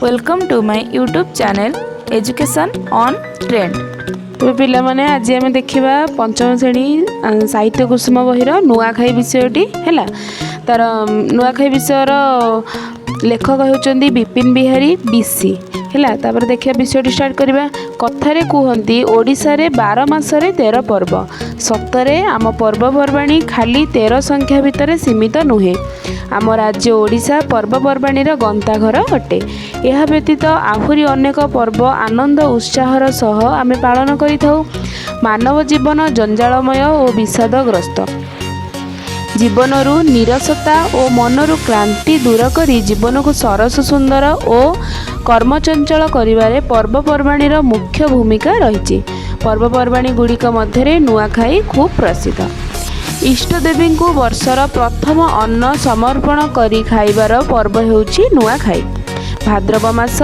Welcome to my YouTube channel Education on Trend. ତେବେ ପିଲାମାନେ, ଆଜି ଆମେ ଦେଖିବା ପଞ୍ଚମ ଶ୍ରେଣୀ ସାହିତ୍ୟ କୁସୁମ ବହିର ନୂଆଖାଇ ବିଷୟଟି। ହେଲା, ତାର ନୂଆଖାଇ ବିଷୟର ଲେଖକ ହେଉଛନ୍ତି ବିପିନ ବିହାରୀ ବିଶି। ହେଲା, ତାପରେ ଦେଖିବା, ବିଷୟଟି ଷ୍ଟାର୍ଟ କରିବା। କଥାରେ କୁହନ୍ତି, ଓଡ଼ିଶାରେ 12 ମାସରେ 13 ପର୍ବ। ସତରେ ଆମ ପର୍ବପର୍ବାଣୀ ଖାଲି 13 ସଂଖ୍ୟା ଭିତରେ ସୀମିତ ନୁହେଁ। ଆମ ରାଜ୍ୟ ଓଡ଼ିଶା ପର୍ବପର୍ବାଣୀର ଗନ୍ତାଘର ଅଟେ। ଏହା ବ୍ୟତୀତ ଆହୁରି ଅନେକ ପର୍ବ ଆନନ୍ଦ ଉତ୍ସାହର ସହ ଆମେ ପାଳନ କରିଥାଉ। ମାନବ ଜୀବନ ଜଞ୍ଜାଳମୟ ଓ ବିଷାଦଗ୍ରସ୍ତ। ଜୀବନରୁ ନିରସତା ଓ ମନରୁ କ୍ଳାନ୍ତି ଦୂର କରି ଜୀବନକୁ ସରସ, ସୁନ୍ଦର ଓ କର୍ମଚଞ୍ଚଳ କରିବାରେ ପର୍ବପର୍ବାଣୀର ମୁଖ୍ୟ ଭୂମିକା ରହିଛି। ପର୍ବପର୍ବାଣୀ ଗୁଡ଼ିକ ମଧ୍ୟରେ ନୂଆଖାଇ ଖୁବ୍ ପ୍ରସିଦ୍ଧ। ଇଷ୍ଟଦେବୀଙ୍କୁ ବର୍ଷର ପ୍ରଥମ ଅନ୍ନ ସମର୍ପଣ କରି ଖାଇବାର ପର୍ବ ହେଉଛି ନୂଆଖାଇ। ଭାଦ୍ରବ ମାସ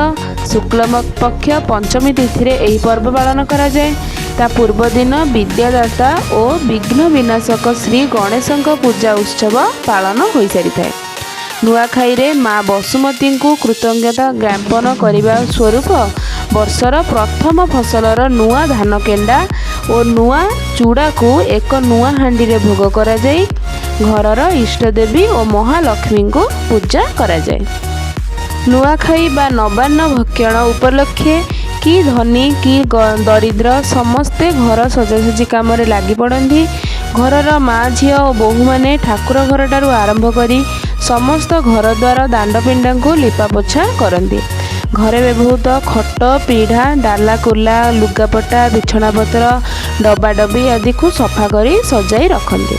ଶୁକ୍ଳ ପକ୍ଷ ପଞ୍ଚମୀ ତିଥିରେ ଏହି ପର୍ବ ପାଳନ କରାଯାଏ। ତା ପୂର୍ବଦିନ ବିଦ୍ୟାଦାତା ଓ ବିଘ୍ନ ବିନାଶକ ଶ୍ରୀ ଗଣେଶଙ୍କ ପୂଜା ଉତ୍ସବ ପାଳନ ହୋଇସାରିଥାଏ। ନୂଆଖାଇରେ ମା ବସୁମତୀଙ୍କୁ କୃତଜ୍ଞତା ଜ୍ଞାପନ କରିବା ସ୍ୱରୂପ ବର୍ଷର ପ୍ରଥମ ଫସଲର ନୂଆ ଧାନ କେଣ୍ଡା ଓ ନୂଆ ଚୂଡ଼ାକୁ ଏକ ନୂଆ ହାଣ୍ଡିରେ ଭୋଗ କରାଯାଇ ଘରର ଇଷ୍ଟଦେବୀ ଓ ମହାଲକ୍ଷ୍ମୀଙ୍କୁ ପୂଜା କରାଯାଏ। ନୂଆଖାଇ ବା ନବାନ୍ନ ଭକ୍ଷଣ ଉପଲକ୍ଷେ କି ଧନୀ କି ଦରିଦ୍ର, ସମସ୍ତେ ଘର ସଜାସଜି କାମରେ ଲାଗି ପଡ଼ନ୍ତି। ଘରର ମା, ଝିଅ ଓ ବୋହୂମାନେ ଠାକୁର ଘରଠାରୁ ଆରମ୍ଭ କରି ସମସ୍ତ ଘରଦ୍ୱାର, ଦାଣ୍ଡ ପିଣ୍ଡାଙ୍କୁ ଲିପାପୋଛା କରନ୍ତି। ଘରେ ବ୍ୟବହୃତ ଖଟ, ପିଢ଼ା, ଡାଲା, କୁଲା, ଲୁଗାପଟା, ବିଛଣାପତ୍ର, ଡବାଡବି ଆଦିକୁ ସଫା କରି ସଜାଇ ରଖନ୍ତି।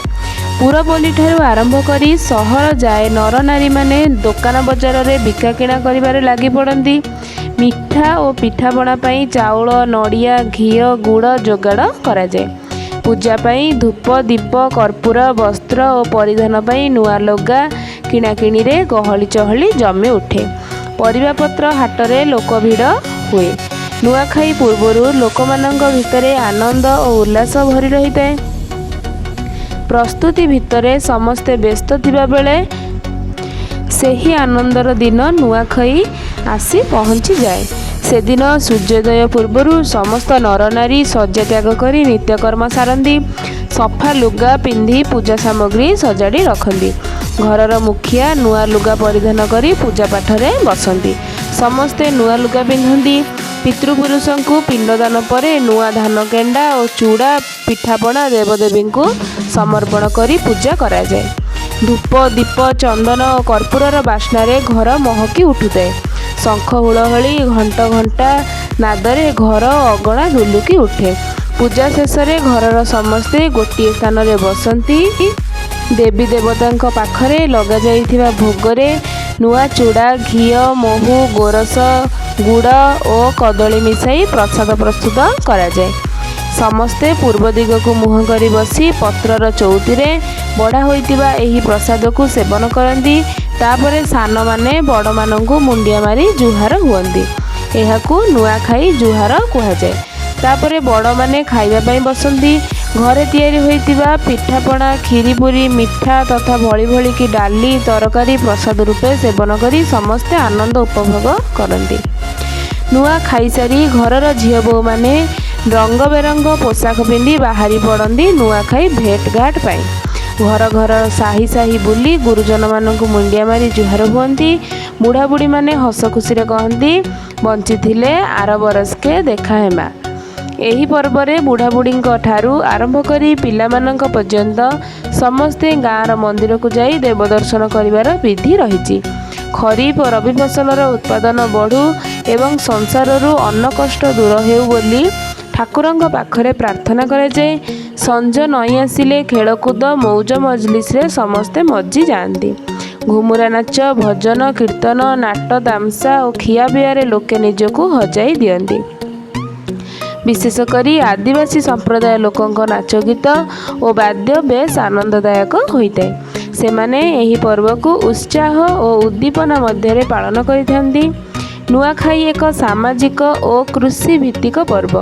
ପୁରପଲ୍ଲୀଠାରୁ ଆରମ୍ଭ କରି ସହର ଯାଏ ନରନାରୀମାନେ ଦୋକାନ ବଜାରରେ ବିକାକିଣା କରିବାରେ ଲାଗି ପଡ଼ନ୍ତି। ମିଠା ଓ ପିଠାପଣା ପାଇଁ ଚାଉଳ, ନଡ଼ିଆ, ଘିଅ, ଗୁଡ଼ ଯୋଗାଡ଼ କରାଯାଏ। ପୂଜା ପାଇଁ ଧୂପ, ଦୀପ, କର୍ପୂର, ବସ୍ତ୍ର ଓ ପରିଧାନ ପାଇଁ ନୂଆ ଲୁଗା କିଣାକିଣିରେ ଗହଳି ଚହଳି ଜମି ଉଠେ। ପରିବାପତ୍ର ହାଟରେ ଲୋକ ଭିଡ଼ ହୁଏ। ନୂଆଖାଇ ପୂର୍ବରୁ ଲୋକମାନଙ୍କ ଭିତରେ ଆନନ୍ଦ ଓ ଉଲ୍ଲାସ ଭରି ରହିଥାଏ। ପ୍ରସ୍ତୁତି ଭିତରେ ସମସ୍ତେ ବ୍ୟସ୍ତ ଥିବାବେଳେ ସେହି ଆନନ୍ଦର ଦିନ ନୂଆଖାଇ ଆସି ପହଞ୍ଚିଯାଏ। ସେଦିନ ସୂର୍ଯ୍ୟୋଦୟ ପୂର୍ବରୁ ସମସ୍ତ ନରନାରୀ ଶଯ୍ୟା ତ୍ୟାଗ କରି ନିତ୍ୟକର୍ମ ସାରନ୍ତି। ସଫା ଲୁଗା ପିନ୍ଧି ପୂଜା ସାମଗ୍ରୀ ସଜାଡ଼ି ରଖନ୍ତି। ଘରର ମୁଖିଆ ନୂଆ ଲୁଗା ପରିଧାନ କରି ପୂଜା ପାଠରେ ବସନ୍ତି। ସମସ୍ତେ ନୂଆ ଲୁଗା ପିନ୍ଧନ୍ତି। ପିତୃପୁରୁଷଙ୍କୁ ପିଣ୍ଡଦାନ ପରେ ନୂଆ ଧାନ କେଣ୍ଡା ଓ ଚୂଡ଼ା, ପିଠାପଣା ଦେବଦେବୀଙ୍କୁ ସମର୍ପଣ କରି ପୂଜା କରାଯାଏ। ଧୂପ, ଦୀପ, ଚନ୍ଦନ ଓ କର୍ପୂରର ବାସ୍ନାରେ ଘର ମହକି ଉଠୁଥାଏ। ଶଙ୍ଖ, ହୁଳହୁଳି, ଘଣ୍ଟ ଘଣ୍ଟା ନାଦରେ ଘର ଅଗଣା ଦୁଲୁକି ଉଠେ। ପୂଜା ଶେଷରେ ଘରର ସମସ୍ତେ ଗୋଟିଏ ସ୍ଥାନରେ ବସନ୍ତି। ଦେବୀ ଦେବତାଙ୍କ ପାଖରେ ଲଗାଯାଇଥିବା ଭୋଗରେ ନୂଆ ଚୂଡ଼ା, ଘିଅ, ମହୁ, ଗୋରସ, ଗୁଡ଼ ଓ କଦଳୀ ମିଶାଇ ପ୍ରସାଦ ପ୍ରସ୍ତୁତ କରାଯାଏ। ସମସ୍ତେ ପୂର୍ବ ଦିଗକୁ ମୁହଁ କରି ବସି ପତ୍ରର ଚଉତିରେ ବଢ଼ା ହୋଇଥିବା ଏହି ପ୍ରସାଦକୁ ସେବନ କରନ୍ତି। ତାପରେ ସାନମାନେ ବଡ଼ମାନଙ୍କୁ ମୁଣ୍ଡିଆ ମାରି ଜୁହାର ହୁଅନ୍ତି। ଏହାକୁ ନୂଆଖାଇ ଜୁହାର କୁହାଯାଏ। ତାପରେ ବଡ଼ମାନେ ଖାଇବା ପାଇଁ ବସନ୍ତି। ଘରେ ତିଆରି ହୋଇଥିବା ପିଠାପଣା, କ୍ଷୀରି, ପୁରୀ, ମିଠା ତଥା ଭଳି ଭଳିକି ଡାଲି, ତରକାରୀ ପ୍ରସାଦ ରୂପେ ସେବନ କରି ସମସ୍ତେ ଆନନ୍ଦ ଉପଭୋଗ କରନ୍ତି। ନୂଆ ଖାଇସାରି ଘରର ଝିଅ ବୋହୂମାନେ ରଙ୍ଗ ବେରଙ୍ଗ ପୋଷାକ ପିନ୍ଧି ବାହାରି ପଡ଼ନ୍ତି ନୂଆଖାଇ ଭେଟଘାଟ ପାଇଁ। ଘର ଘର, ସାହି ସାହି ବୁଲି ଗୁରୁଜନମାନଙ୍କୁ ମୁଣ୍ଡିଆ ମାରି ଜୁହାର ହୁଅନ୍ତି। ବୁଢ଼ାବୁଢ଼ୀମାନେ ହସ ଖୁସିରେ କହନ୍ତି, "ବଞ୍ଚିଥିଲେ ଆର ବରଷକେ ଦେଖା ହେମା।" ଏହି ପର୍ବରେ ବୁଢ଼ାବୁଢ଼ୀଙ୍କ ଠାରୁ ଆରମ୍ଭ କରି ପିଲାମାନଙ୍କ ପର୍ଯ୍ୟନ୍ତ ସମସ୍ତେ ଗାଁର ମନ୍ଦିରକୁ ଯାଇ ଦେବ ଦର୍ଶନ କରିବାର ବିଧି ରହିଛି। ଖରିଫ ଓ ରବି ଫସଲର ଉତ୍ପାଦନ ବଢ଼ୁ ଏବଂ ସଂସାରରୁ ଅନ୍ନ କଷ୍ଟ ଦୂର ହେଉ ବୋଲି ଠାକୁରଙ୍କ ପାଖରେ ପ୍ରାର୍ଥନା କରାଯାଏ। ସଞ୍ଜ ନଇଁ ଆସିଲେ ଖେଳକୁଦ, ମଉଜ ମଜଲିସରେ ସମସ୍ତେ ମଜ୍ଜି ଯାଆନ୍ତି। ଘୁମୁରା ନାଚ, ଭଜନ, କୀର୍ତ୍ତନ, ନାଟ, ତାମସା ଓ ଖିଆପିଆରେ ଲୋକେ ନିଜକୁ ହଜାଇ ଦିଅନ୍ତି। ବିଶେଷ କରି ଆଦିବାସୀ ସମ୍ପ୍ରଦାୟ ଲୋକଙ୍କ ନାଚ ଗୀତ ଓ ବାଦ୍ୟ ବେଶ୍ ଆନନ୍ଦଦାୟକ ହୋଇଥାଏ। ସେମାନେ ଏହି ପର୍ବକୁ ଉତ୍ସାହ ଓ ଉଦ୍ଦୀପନା ମଧ୍ୟରେ ପାଳନ କରିଥାନ୍ତି। ନୂଆଖାଇ ଏକ ସାମାଜିକ ଓ କୃଷି ଭିତ୍ତିକ ପର୍ବ।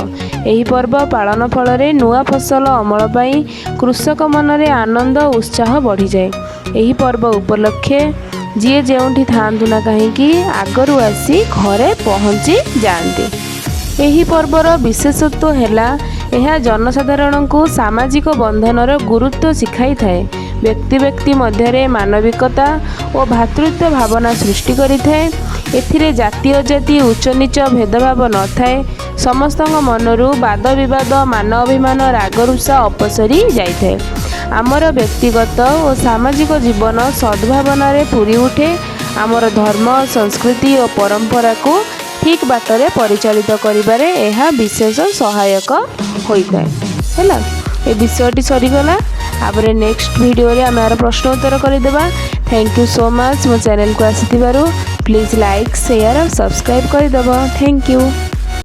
ଏହି ପର୍ବ ପାଳନ ଫଳରେ ନୂଆ ଫସଲ ଅମଳ ପାଇଁ କୃଷକ ମନରେ ଆନନ୍ଦ ଓ ଉତ୍ସାହ ବଢ଼ିଯାଏ। ଏହି ପର୍ବ ଉପଲକ୍ଷେ ଯିଏ ଯେଉଁଠି ଥାଆନ୍ତୁ ନା କାହିଁକି, ଆଗରୁ ଆସି ଘରେ ପହଞ୍ଚି ଯାଆନ୍ତି। ଏହି ପର୍ବର ବିଶେଷତ୍ୱ ହେଲା, ଏହା ଜନସାଧାରଣଙ୍କୁ ସାମାଜିକ ବନ୍ଧନର ଗୁରୁତ୍ୱ ଶିଖାଇଥାଏ। ବ୍ୟକ୍ତି ବ୍ୟକ୍ତି ମଧ୍ୟରେ ମାନବିକତା ଓ ଭ୍ରାତୃତ୍ୱ ଭାବନା ସୃଷ୍ଟି କରିଥାଏ। ଏଥିରେ ଜାତି ଅଜାତି, ଉଚ୍ଚ ନୀଚ ଭେଦଭାବ ନଥାଏ। ସମସ୍ତଙ୍କ ମନରୁ ବାଦ ବିବାଦ, ମାନ ଅଭିମାନ, ରାଗରୁଷା ଅପସରି ଯାଇଥାଏ। ଆମର ବ୍ୟକ୍ତିଗତ ଓ ସାମାଜିକ ଜୀବନ ସଦ୍ଭାବନାରେ ପୁରି ଉଠେ। ଆମର ଧର୍ମ, ସଂସ୍କୃତି ଓ ପରମ୍ପରାକୁ ଠିକ୍ ବାଟରେ ପରିଚାଳିତ କରିବାରେ ଏହା ବିଶେଷ ସହାୟକ ହୋଇଥାଏ। ହେଲା, ଏ ବିଷୟଟି ସରିଗଲା। ତାପରେ ନେକ୍ସଟ ଭିଡ଼ିଓରେ ଆମେ ଏହାର ପ୍ରଶ୍ନ ଉତ୍ତର କରିଦେବା। Thank you so much ମୋ ଚ୍ୟାନେଲକୁ ଆସିଥିବାରୁ। ପ୍ଲିଜ୍ ଲାଇକ୍, ସେୟାର ଆଉ ସବସ୍କ୍ରାଇବ୍ କରିଦେବ। Thank you.